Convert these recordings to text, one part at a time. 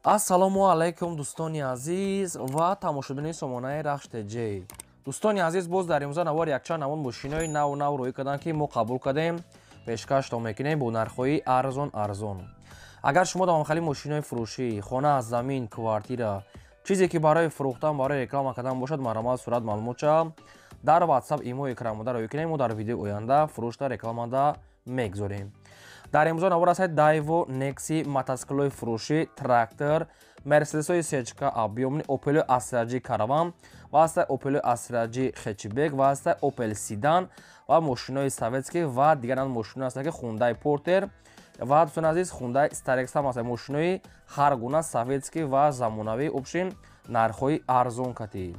Ассалому алайкум, дӯстони азиз ва тамошобинони сомонаи Рахш ТЖ. Дӯстони азиз, боз дар имрӯза навор якчанд намуд мошинои наву нав рӯӣ карданд, ки мо қабул кардем, пешкаштон мекунем бо нархҳои арзон арзон. Агар шумо давомхали мошинои фурӯшӣ, хона, замин, квартира, чизе ки барои фурӯхтан, барои реклама кардан бошад, марҳамат, сурат, маълумотча дар WhatsApp, имо, экранмода рӯӣ кунем, мо дар видеои оянда фурӯшта, рекламада мегзорем. Дар имрӯза навор ҳастад Дайво Некси, мотоциклҳои фурӯшӣ, трактор, Мерседесҳои сечка объёмный, Опель Астра Ҷи Караван ва ҳаста Опель Астра Ҷи хэтчбек ва ҳаста Опел седан ва мошинои советский ва дигар мошино ҳастанд, ки Хундай Портер ва, дӯстони азиз, Хундай Старекс ҳам ҳастанд. Мошинои ҳар гуна, советский ва замонавӣ, общем, нархҳои арзон катӣ.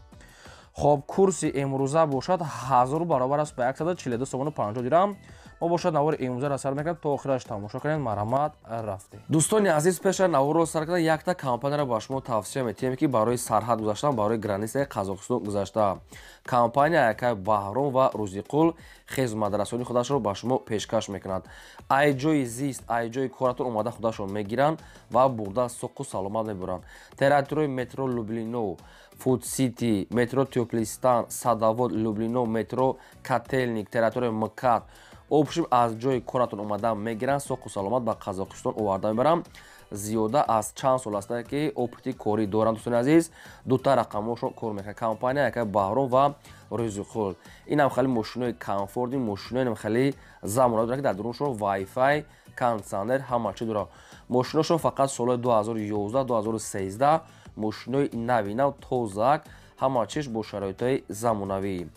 Хоб, курси имрӯза бошад 1000 баробар аст ба 142 сомону 50 дирам. Мо бошад навори имрӯзаро сар мекунем, то охираш тамошо кунед. Марҳамат, рафтем. Дӯстони азиз, пеша наворро сар карда, якта компанияро ба шумо тавсия метиҳем, ки барои сарҳад гузаштан, барои границаи Қазоқистон гузашта, компания якай Баҳром ва Рӯзиқул хизматрасонии худашро ба шумо пешкаш мекунад. Ай ҷои зист, ай ҷои коратон омада, худашон мегиранд ва бурда соқу саломат мебуранд. Территорияи метро Люблино, Фудсити, метро Тёплый Стан, Садовод, Люблино, метро Котельник, территорияи МКАД, общем, аз ҷои коратон омада мегиранд, соқу саломат ба Қазоқистон оварда мебаранд. Зиёда аз чанд сол ҳастанд, ки опыти корӣ доранд. Дӯстони азиз, дута рақамҳошон кор мекунад компания якай Баҳром ва Рӯзиқул. Инам хеле мошинои комфортный, мошинои хеле замона доранд, ки дар дуруншон вайфай, кондитсионер, ҳама чи дорад. Мошиношон фақат солҳои 2011, 2013, мошинои нави нав, тозак, ҳама чиз бо шароитҳои замонавӣ.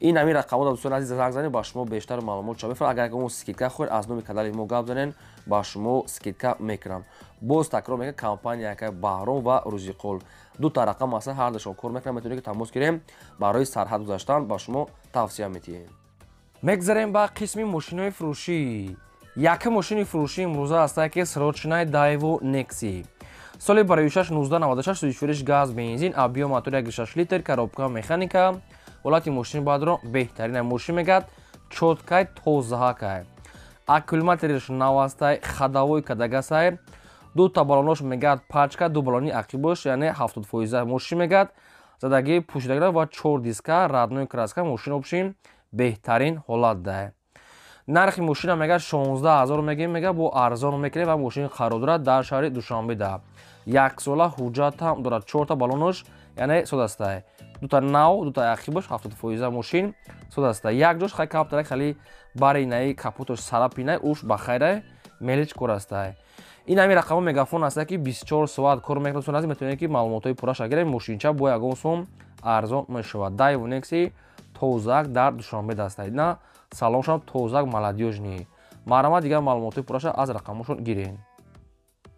Ин ҳамин рақамҳо, дӯстони азиз, занг занед, ба шумо бештар маълумот шава. Агар ягон скидка хоҳед, аз номи канали мо гап занед, ба шумо скидка мекунам. Боз такрор мекунам, компания якай Баҳром ва Рӯзиқул, дута рақам ҳаста, ҳардашон кор мекунам. Метавонед, ки тамос гирем, барои сарҳад гузаштан ба шумо тавсия метиҳем. Мегзарем ба қисми мошинои фурӯшӣ. Якум мошини фурӯшӣ имрӯза ҳаста, ки срочный Дайво Некси, соли барои 1996, сӯзишвориш газ, бензин, объём мотор 1,6 литр, коробка механика. Ҳолати мошини баъдро беҳтарин. Мошин мегӯяд, чёткай, тозаҳакай, аккумуляториш навастай, ходовой кадагасай, дута балонош мегӯяд пачка, ду балони ақибош, яъне 70%. Мошин мегӯяд, задагӣ пӯшидагира ва чор диска, родной краска. Мошин, общем, беҳтарин ҳолат дай. Нархи мошина мегӯяд, 16 000 мегӯем, мегӯяд, бо арзон мекунем. Ва мошин қарор дорад дар шаҳри Душанбеда, яксола ҳуҷҷат ҳам дорад, чорта балонош яъне содастай, дута нав, дута ақибош 70%. Мошин содаста, як ҷош хай каптара, хали бари наи капотош сарапинай, уш ба хайрай, мелич корастай. Ин ҳамин рақамҳо, Мегафон аста, ки 24 соат кор мекунад. Дӯстони азиз, метавонед, ки маълумотҳои пурраша гирем. Мошинча бо ягон сум арзон мешавад. Дайво Некси тозак дар Душанбе дастай, на салоншам тозак, молодёжный. Марҳамат, дигар маълумотҳои пурраша аз рақамҳошон гирем.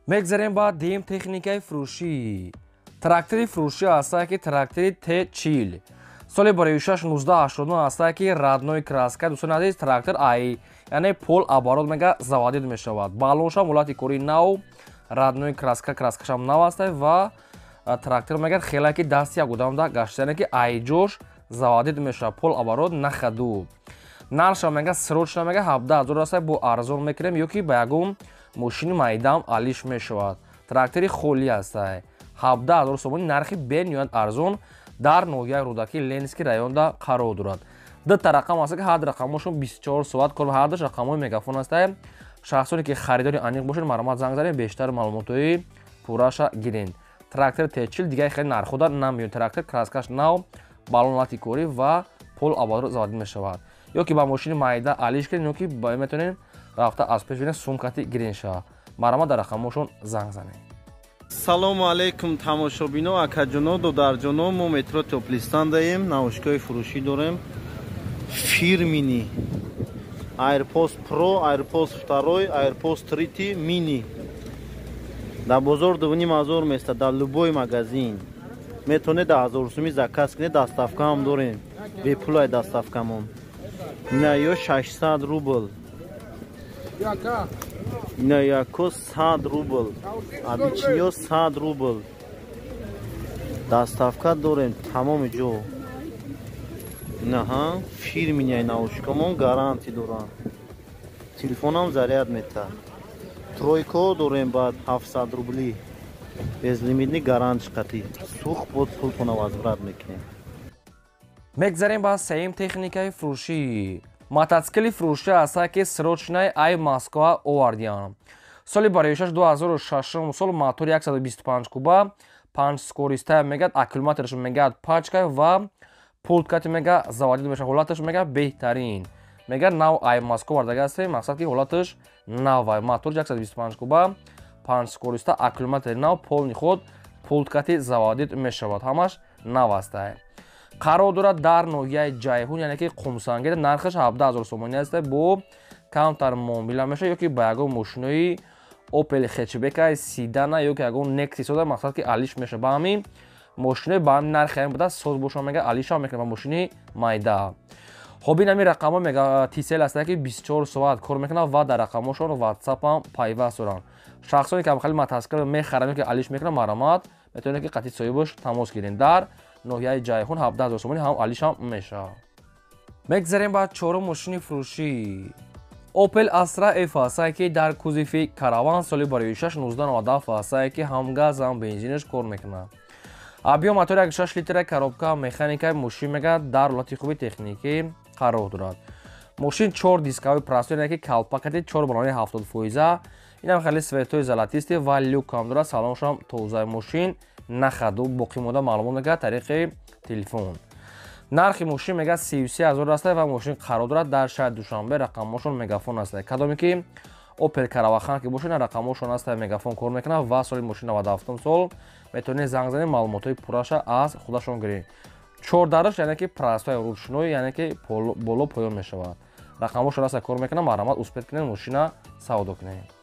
Мегзарем ба дуюм техникаи фурӯшӣ. Трактори фурӯшӣ ҳастае, ки трактори Т40, соли барои 1989 ҳастае, ки родной краска. Дӯстони азиз, трактор ай, яъне полуоборот мега заводить мешавад. Баллоншам ҳолати кори нав, родной краска, краскашам нав ҳастае. Ва трактор мегӯяд, хеле ки дасти як одамда гашта, яъне ки айҷош заводить мешавад, полуоборот, на ходу. Нархша мега, срочно мега, 17 000 ҳастае, бо арзон мекунем, ё ки ба ягон мошини майдам алиш мешавад. Трактори холӣ ҳастае, 17 000 сомонӣ, нархи бениҳоят арзон. Дар ноҳияи Рӯдакӣ, Ленинский районда қарор дорад. Дута рақам ҳаста, ки ҳар рақамҳошон 24 соат кор, ҳардаш рақамҳои Мегафон ҳастае. Шахсоне ки харидори аниқ бошед, марҳамат, занг занед, бештар маълумотҳои пурраша гирен. Трактор Т40, дигари хеле нархода намеён. Трактор краскаш нав, баллон лати корӣ ва полуоборот заводить мешавад. Ё ки ба мошини майда алиш кунед, ё ки метавонед рафта аз пеш бинед, сумкати гирен шава. Марҳамат, дар рақамҳошон занг занед. Салому алейкум, тамошобино, акаҷоно, додарҷоно. Мо метро Тёплый Стан даем, наушникои фурӯшӣ дорем, фирменный AirPods Pro, AirPods второй, AirPods третий, mini. Дар бозор 2500 места, дар любой магазин метавонед да 1000 суми заказ кунед. Доставка ҳам дорем, бепулай доставкамон. Ина ё 600 рубл, ина яко 100 рубл, обычныйё 100 рубл. Доставка дорем тамоми ҷо. Инаҳа фирменный наушникамон гарантия доранд, телефонам заряд мета. Тройко дорем баъд 700 рубли. Безлимитный гарантия қати. Сух боз пултона возврат мекунем. Мегзарем ба сеюм техникаи фурӯшӣ. Мотоцикли фурӯшӣ ҳаста, ки срочный ай Москва овардиям. Соли бароишаш 2006 сол, мотори 125 куба, 5 скоростая мегад, аккумулятораш мегад пачка ва пульткати мега заводид мешавад. Ҳолаташ мега беҳтарин. Мега нав ай Москва овардага ҳастем, мақсад ки ҳолаташ нав. Мотор 125 куба, 5 скороста, аккумулятори нав, полный ход, пульткати заводид мешавад. Ҳамаш нав ҳастай. Қарор дорад дар ноҳияи Ҷайҳун, яъне ки Қумсангир. Нархаш 17 000 сомонӣ аст, бо камтар муомила мешавад, ё ки ба ягон мошинои Опел хэтчбека, седана ё ки ягон Некси сода, мақсад ки алиш мешавад. Ба ҳамин мошинои ба ҳамин нархи ҳамин буда соз боша, мега алишам мекунад ба мошини майда. Хоб, ин ҳамин рақамҳо мега Тисел аст, ки 24 соат кор мекунад ва дар рақамҳошон WhatsApp ҳам пайваст доранд. Шахсоне ки хеле мотоцикл мехаранд ё ки алиш мекунанд, марҳамат, метавонед ки қатъи соҳибаш тамос гиред. Дар ноҳияи Ҷайҳун 17 000 сомонӣ ҳам алишам мешавад. Мегзарем ба чорум мошини фурӯшӣ. Opel Astra F ҳастае, ки дар кузови караван, соли бароишаш 1997 ҳастае, ки ҳам газ, ҳам бензинаш кор мекунад. Объём мотори 1,6 литра, коробка механика. Мошин мега дар ҳолати хуби техникӣ қарор дорад. Мошин чор дисковой простой, яъне ки калпакати, чор балони 70 фоиза. Инам хеле светои золотистый ва люкам дорад, салоншам тозаи, мошин на ходу. Боқӣ монда маълумот мега тариқи телефон. Нархи мошин мега 33 000 аст ва мошин қарор дорад дар шаҳри Душанбе. Рақамҳошон Мегафон аст. Кадоме ки Опел каравахан ки бошад, рақамҳошон аст, Мегафон кор мекунад ва соли мошин 97 сол. Метавонед занг занед, маълумотҳои пурраша аз худашон гиред. Чордараш, яъне ки простой, ручной, яъне ки боло поён мешавад. Рақамҳошон аст, кор мекунад. Марҳамат, успеть кунед, мошина савдо кунед.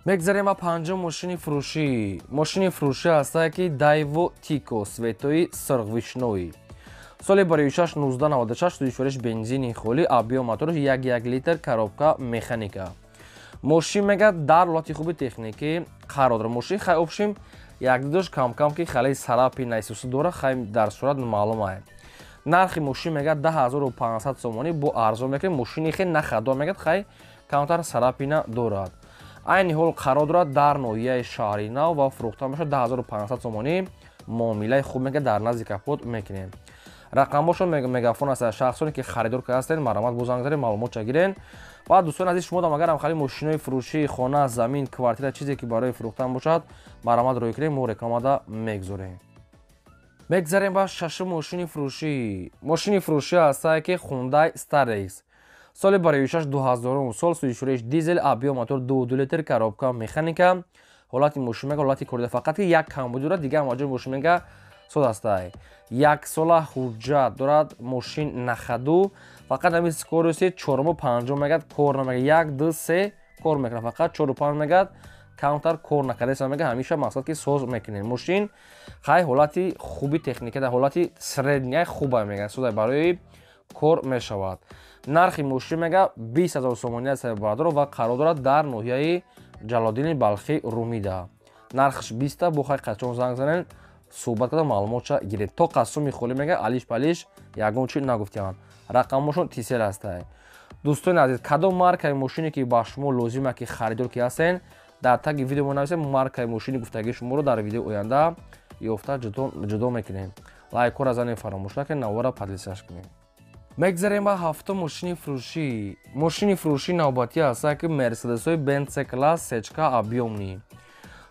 Мегзарем ба панҷум мошини фурӯшӣ. Мошини фурӯшӣ ҳастае, ки Дайво Тико, цветои сурх вишнёвый, соли бароишаш 1996, сӯзишвориш бензини холӣ, объём мотораш 1,1 литр, коробка механика. Мошин мега дар ҳолати хуби техникӣ қарор дорад. Мошин хай общем якдудош камкам ки хеле царапина найсусу дора, хай дар сурат маълум ай. Нархи мошин мега 10 500 сомонӣ, бо арзон мекунед. Мошини хе на ходу мегад, хай камтар царапина дорад. Айни ҳол қарор дорад дар ноҳияи Шаҳри Нав ва фурӯхта мешавад 10 500 сомонӣ. Муомилаи хуб мега дар назди капот мекунем. Рақамҳошон Мегафон аст. Шахсоне ки харидор ҳастед, марҳамат, бо занг занед, маълумотча гирен. Ва дӯстони азиз, шумо дам агарам хали мошинои фурӯшии хона, замин, квартира, чизе ки барои фурӯхтан бошад, марҳамат, рӯй кунем, мо рекламада мегузорем. Мегзарем ба шашум мошини фурӯшӣ. Мошини фурӯшӣ ҳастае, ки Хундай Старекс, соли бароишаш 2000 сол, сӯзишвориш дизел, объём мотор 2,2 литр, коробка механика. Ҳолати мошин мега ҳолати корида, фақат ки як камбуди дорад, дигар ҳамаҷои мошин мега соз ҳастай. Яксола ҳуҷҷат дорад, мошин на ходу, фақат ҳамин скорости чоруму панҷум мегад кор намега. Як, ду, се кор мекунад, фақат чору панҷ мегад камтар кор накардаеса. Мега ҳамеша мақсад ки соз мекунем. Мошин хай ҳолати хуби техника, дар ҳолати средняй хуба мега, созай, барои кор мешавад. Нархи мошин мега 20 000 сомонӣ аст, бародаро, ва қарор дорад дар ноҳияи Ҷалолиддини Балхӣ, Румида. Нархаш биста, бо хай қачон занг занен, суҳбат карда, маълумотша гиред. То қасуми холӣ мега алиш палиш ягон чи нагуфтианд. Рақамҳошон Тисел ҳастай. Дӯстони азиз, кадом маркаи мошине ки ба шумо лозима, ки харидор ки ҳастен, дар таги видео мо нависем, маркаи мошини гуфтагии шуморо дар видеои оянда ёфта ҷудо мекунем. Лайкҳоро занем, фаромӯш накунед, навора поделиться кунед. Мегзарем ба ҳафтум мошини фурӯшӣ. Мошини фурӯшӣ навбатӣ ҳастае, ки Мерседесҳои Бенц С класс сечка объёмный,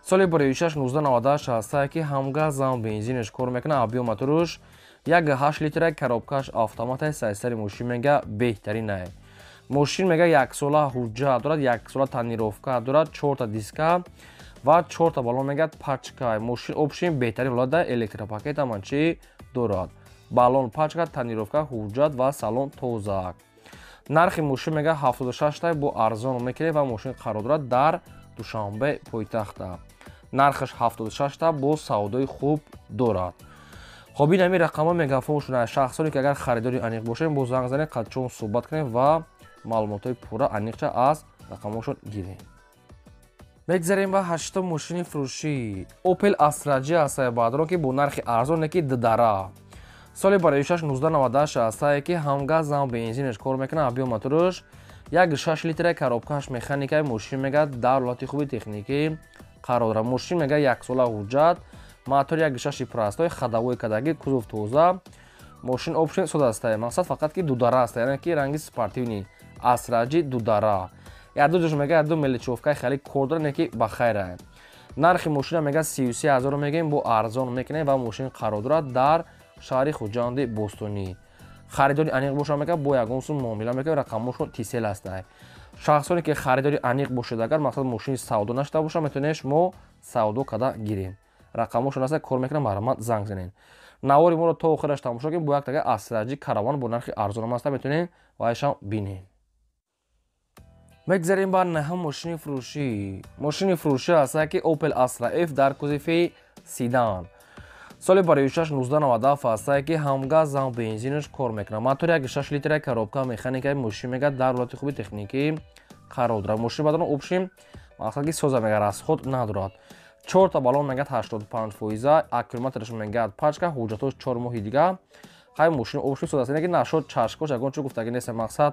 соли бароишаш 1998 ҳастае, ки ҳам газ, ҳам бензинаш кор мекунад, объём моторуш 1,8 литра, коробкаш автоматай. Сайсари мошин мега беҳтаринай. Мошин мега яксола ҳуҷҷат дорад, яксола тонировка дорад, чорта диска ва чорта балон мегад пачка. Мошин общем беҳтарин ҳолатда, электропакет ҳама чӣ дорад, балон пачка, тонировка, ҳуҷҷат ва салон тоза. Нархи мошин мега 76 бо арзон мекунед ва мошин қарор дорад дар Душанбе пойтахта. Нархаш 76, бо савдои хуб дорад. Хоб, ин ҳамин рақамҳо Мегафон шуда. Шахсоне ки агар харидори аниқ бошед, бо занг занед, қадчон суҳбат кунед ва маълумотҳои пурра аниқча аз рақамҳошон гиред. Мегзарем ба ҳаштум мошини фурӯшӣ. Opel Astra J ҳастае, баъдро, ки бо нархи арзон, ки ддара, соли бароишаш 1998 ҳастае, ки ҳам газ, ҳам бензинаш кор мекунад, объём моторуш 1,6 литра, коробкааш механикаи. Мошин мегӯяд дар ҳолати хуби техникӣ қарор дорад. Мошин мега яксола ҳуҷҷат, мотор 1.6 простой, ходовой кадаги, кузов тоза. Мошин общем сода аста. Мақсад фақат ки дудара аста, яъне ки ранги спортивный Астра Ҷи дудара. Яду ҷош мега яду мелочёвкаи хеле кор дора, не ки ба хайра. Нархи мошина мега 33 ҳазор мегем, бо арзон мекунем ва мошин қарор дорад дар шаҳри Хуҷанди Бостонӣ. Харидори аниқ боша мега бо ягон сум муомила мекунем, рақамошон Тисел аста. Шахсоне ки харидори аниқ бошед, агар мақсад мошини савдо нашуда боша, метавонед шумо савдо када гирем. Рақамошон аста, кор мекунам, марҳамат занг занед. Навори моро то охираш тамошо кунед, бо як тага Астра Ҷи Караван бо нархи арзон аста, метавонед вайшам бинед. Мегзарем ба наҳум мошини фурӯшӣ. Мошини фурӯшӣ аста ки Opel Astra F дар кузови седан. Соли барои 1997 аста ки ҳам газ ҳам бензинаш кор мекунад. Мотор 1.6 литра, коробка механика, мошин мега дар ҳолати хуби техникӣ қарор дорад. Мошин бадан общем мақсад ки соза мега расход надорад. Чорта баллон мега 85%, аккумулятораш мега пачка, ҳуҷҷатош 4 моҳи дига. Хай мошин общем сода аст, ки нашод чашкош ягон чӣ гуфтаги нест, мақсад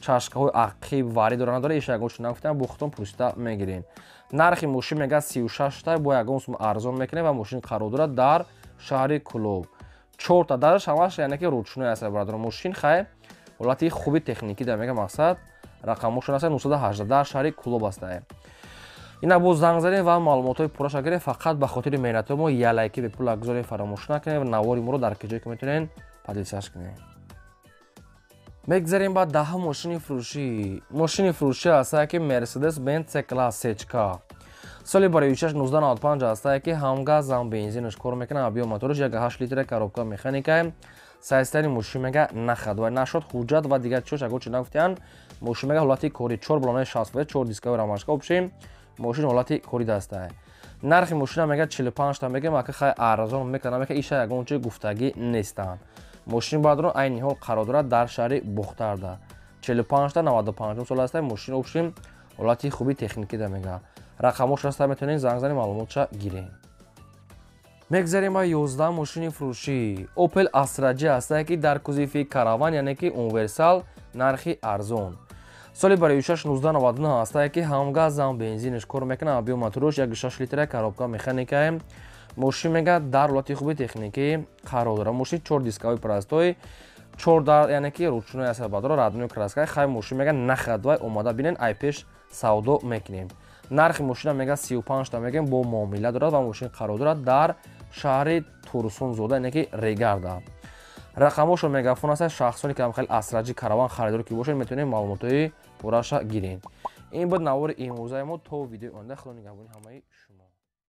чашкаҳои ақиб вари дора надора, иша ягон чӣ нагуфтам, бо худтон пурсида мегирем. Нархи мошин мега 36 та, бо ягон сум арзон мекунем ва мошин қарор дорад дар шаҳри Кулоб. Чорта дараш ҳамаш яъне ки ручной аст, бародарон. Мошин хай ҳолати хуби техникӣ да мега мақсад рақамошон аст 918 дар шаҳри Кулоб аст. Ина боз занг задем ва маълумотҳои пурраша гирем. Фақат ба хотири меҳнатҳои мо як лайки бепул гузорем, фаромӯш накунем ва навори моро дар ки ҷое ки метавонед поделиться кунем. Мегзарем ба даҳум мошини фурӯшӣ. Мошини фурӯшӣ аста ки Mercedes Benz C-Class сечка. Соли барои 1995 аста ки ҳам газ ҳам бензинаш кор мекунад, объём мотораш 1.8 литра, коробка механика. Состояние мошин мега нахад ва нашод ҳуҷҷат ва дигар чиз ягон чиз нагуфтиянд. Мошин мега ҳолати кори 4 баллонаи 60, 4 дискаи рамашка, общем мошин ҳолати кори даста. Нархи мошина мега 45 та мегем, ака хай арзон мекунад, мега иша ягон чиз гуфтагӣ нестанд. Мошин баъдро айни ҳол қарор дорад дар шаҳри Бохтарда. 45 та 95 сол аста, мошин общем ҳолати хуби техникӣ да мега. Рақамош аста, метавонед занг занед, маълумотша гирем. Мегзарем ба 11 мошини фурӯшӣ. Opel Astra J аста ки дар кузови Караван, яъне ки универсал, нархи арзон. Соли барои 1999 аста ки ҳам газ ҳам бензинаш кор мекунад, объём мотораш 1.6 литра, коробка механика. Мошин мега дар ҳолати хуби техникӣ қарор дорад. Мошин 4 дискаи простой, 4 дар, яъне ки ручной аст, бадро родной краска. Хай мошин мега нахад вай омада бинен, ай пеш савдо мекунем. Нархи мошина мега 35 та мегем, бо муомила дорад ва мошин қарор дорад дар шаҳри Турсунзода, яъне ки Регарда. Рақамошо мегафон аст, шахсоне ки хеле Астра Ҷи Караван харидор ки бошед, метавонед маълумотҳои пурраша гиред. Ин буд навори имрӯзаи мо. То видеои оянда, худо нигаҳбони ҳамаи шумо.